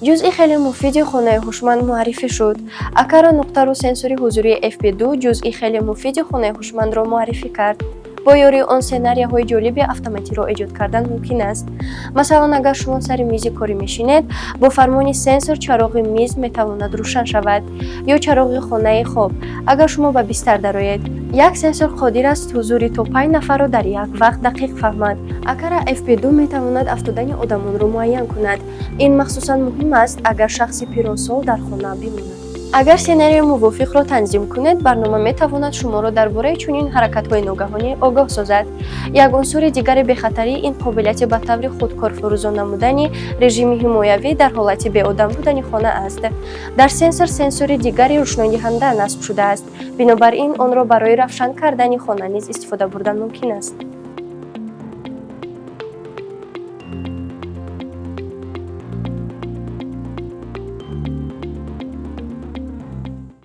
Ҷузъи хеле муфиди хонаи ҳушманд муаррифӣ шуд. Aqara нуқтару сенсори ҳузурии FP2 ҷузъи хеле муфиди хонаи ҳушмандро муаррифӣ кард. Бо ёрии он сценарияҳои ҷолиби автоматиро эҷод кардан мумкин аст. Масалан, агар шумо сари мизи корӣ мешинед, бо фармони сенсор чароғи миз метавонад рӯшан шавад ё чароғи хонаи хоб, агар шумо ба бистар дароед. Як сенсор қодир аст ҳузури то 5 нафарро дар як вақт дақиқ фаҳмад. Aqara FP2 метавонад афтодани одамонро муайян кунад. Ин махсусан муҳим аст, агар шахси пиронсол дар хона бимонад. Агар сценарияи мувофиқро танзим кунед, барнома метавонад шуморо дар бораи чунин ҳаракатҳои ногаҳонӣ огоҳ созад. Як унсури дигари бехатарӣ ин қобилияти ба таври худкор фурӯзон намудани режими ҳимоявӣ дар ҳолати беодам будани хона аст. Дар сенсор сенсори дигари рӯшноидиҳанда насб шудааст, бинобар ин онро барои равшан кардани хона низ истифода бурдан мумкин аст.